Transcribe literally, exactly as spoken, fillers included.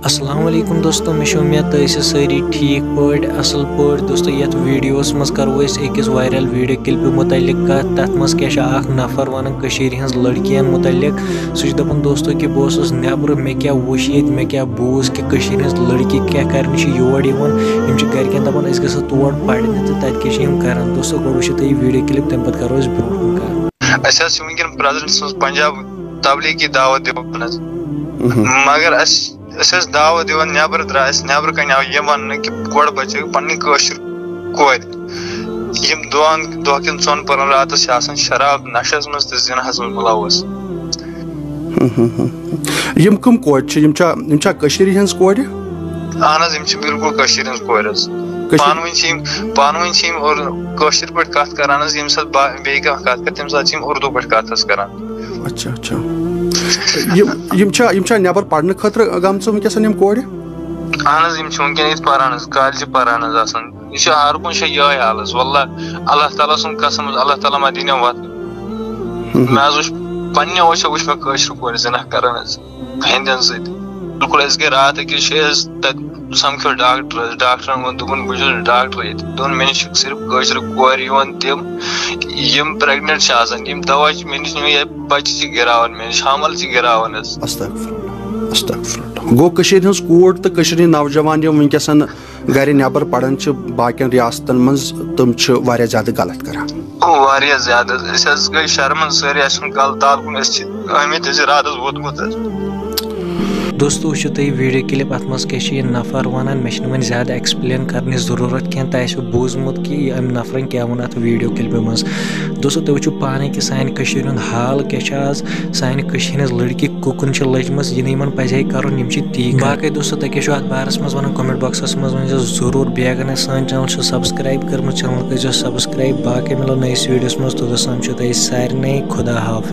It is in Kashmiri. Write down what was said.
السلام علیکم دوستو، مےٚ چھِ اُمید تُہۍ ٲسِو سٲری ٹھیٖک پٲٹھۍ، اَصٕل پٲٹھۍ۔ دوستو، یَتھ ویٖڈیوَس منٛز کَرو أسۍ أکِس وایرل ویٖڈیو کِلپہِ مُتعلِق کَتھ۔ تَتھ منٛز کیٛاہ چھِ اَکھ نَفر وَنان کٔشیٖرِ ہِنٛز لٔڑکِیَن مُتعلِق۔ سُہ چھُ دَپان، دوستو، کہِ بہٕ اوسُس نٮ۪برٕ، مےٚ کیٛاہ وٕچھ ییٚتہِ، مےٚ کیٛاہ بوٗز کہِ کٔشیٖرِ ہِنٛز لٔڑکی کیٛاہ کَرنہِ چھِ یور یِوان۔ یِم چھِ گَرِکٮ۪ن دَپان، أسۍ گژھو تور پَرنہِ، تہٕ تَتہِ کیٛاہ چھِ یِم کَران۔ دوستو، گۄڈٕ وٕچھِو تُہۍ یہِ ویٖڈیو کِلِپ، تَمہِ پَتہٕ کَرو أسۍ برٛونٛہہ کُن کَتھ۔ اَسہِ حظ چھِ وٕنکٮ۪ن پرٛزنٹ سٕنٛز پنجاب تبلیغی دعوت دِوان حظ۔ مگر اَسہِ أسۍ ٲسۍ دعوت دِوان نٮ۪برٕ درٛاے أسۍ، نٮ۪برٕ کَنہِ آو یہِ وَننہٕ کہِ گۄڈٕ بَچٲیِو پَنٕنہِ کٲشِر کورِ۔ یِم دۄن دۄہ کٮ۪ن ژۄن پَہرَن راتَس چھِ آسان شراب نَشَس منٛز تہٕ زِناہَس منٛز مُلوث۔ یِم کٕم کورِ چھِ؟ یِم چھا، یِم چھا کٔشیٖرِ ہِنٛز کورِ؟ اَہَن حظ، یِم چھِ بِلکُل کٔشیٖرِ ہِنٛز کورِ حظ۔ کٔشیٖر۔ پانہٕ ؤنۍ چھِ یِم، پانہٕ ؤنۍ چھِ یِم اور کٲشِر پٲٹھۍ کَتھ کَران حظ، ییٚمہِ ساتہٕ با-، بیٚیہِ کانٛہہ کَتھ کَرِ، تَمہِ ساتہٕ چھِ یِم اُردو پٲٹھۍ کَتھ حظ کَران۔ اچھا، اچھا۔ یِم، یِم چھا، یِم چھا نٮ۪بر پرنہٕ خٲطرٕ گٔمژٕ وٕنکیٚس یِم کورِ؟ اہن حظ، یِم چھِ وٕنکیٚن ییٚتہِ پران حظ، کالجہِ پران حظ آسان۔ یہِ چھُ ہر کُنہِ جایہِ یِہوٚے حال حظ۔ واللہ، اللہ تعالیٰ سُنٛد قسم حظ، اللہ تعالیٰ ما دِنۍ یِم وَتھ۔ مےٚ حظ وٕچھ، پننہِ أچھو وٕچھ مےٚ کٲشرِ کورِ زِنا کران حظ، ہیٚندٮ۪ن سۭتۍ۔ بِلکُل، أسۍ گٔے راتھ أکِس جایہِ حظ، تَتہِ سَمکھیو ڈاکٹر حظ۔ ڈاکٹرَن ووٚن، دوٚپُن، "بہٕ چھُس ڈاکٹر ییٚتہِ۔" دوٚپُن، "مےٚ نِش چھِ صرف کٲشرِ کورِ یِوان تِم، یِم pregnant چھِ آسان، یِم دوا چھِ مےٚ نِش نِوان، یا بَچہِ چھِ گِراوان مےٚ نِش، حمل چھِ گِراوان حظ۔" استغفر اللہ، استغفر اللہ۔ گوٚو کٔشیٖرِ ہٕنٛز کوٗر تہٕ کٔشیٖرِ ہٕنٛدۍ نوجوان یِم وٕنکیٚس گرِ نٮ۪بر پران چھِ باقین ریاستن منٛز، تِم چھِ واریاہ زیادٕ غلط کران۔ واریاہ زیادٕ۔ أسۍ حظ گٔے شرمن سٲری، اَسہِ چھُنہٕ غلط تعلقُن، أسۍ چھِ آمٕتۍ حظ ارادس ووتمُت حظ۔ دوستو، وٕچھِو تُہۍ ویٖڈیو کِلِپ، اَتھ منٛز کیٛاہ چھِ یہِ نفر وَنان۔ مےٚ چھِنہٕ وۄنۍ زیادٕ explain کَرنٕچ ضروٗرت کینٛہہ، تۄہہِ آسِوٕ بوٗزمُت کہِ یہِ أمۍ نفرَن کیٛاہ ووٚن اَتھ ویٖڈیو کِلپہِ منٛز۔ دوستو، تُہۍ وٕچھِو پانَے کہِ سانہِ کٔشیٖرِ ہُنٛد حال کیٛاہ چھُ آز۔ سانہِ کٔشیٖرِ ہٕنٛز لٔڑکی کُکُن چھِ لٔجمٕژ، یہِ نہٕ یِمَن پَزِ ہے کَرُن، یِم چھِ تی کَران۔ باقٕے دوستو، تۄہہِ کیٛاہ چھُو اَتھ بارَس منٛز وَنُن؟ Comment boxَس منٛز ؤنۍزیو ضروٗر۔ بیٚیہِ اگر نہٕ سٲنۍ channel چھُو subscribe کٔرمٕژ، channel کٔرۍزیو subscribe۔ باقٕے مِلو نٔیِس ویٖڈیوَس منٛز، توٚتَس تام چھُو تۄہہِ سارنٕے خدا حافظ۔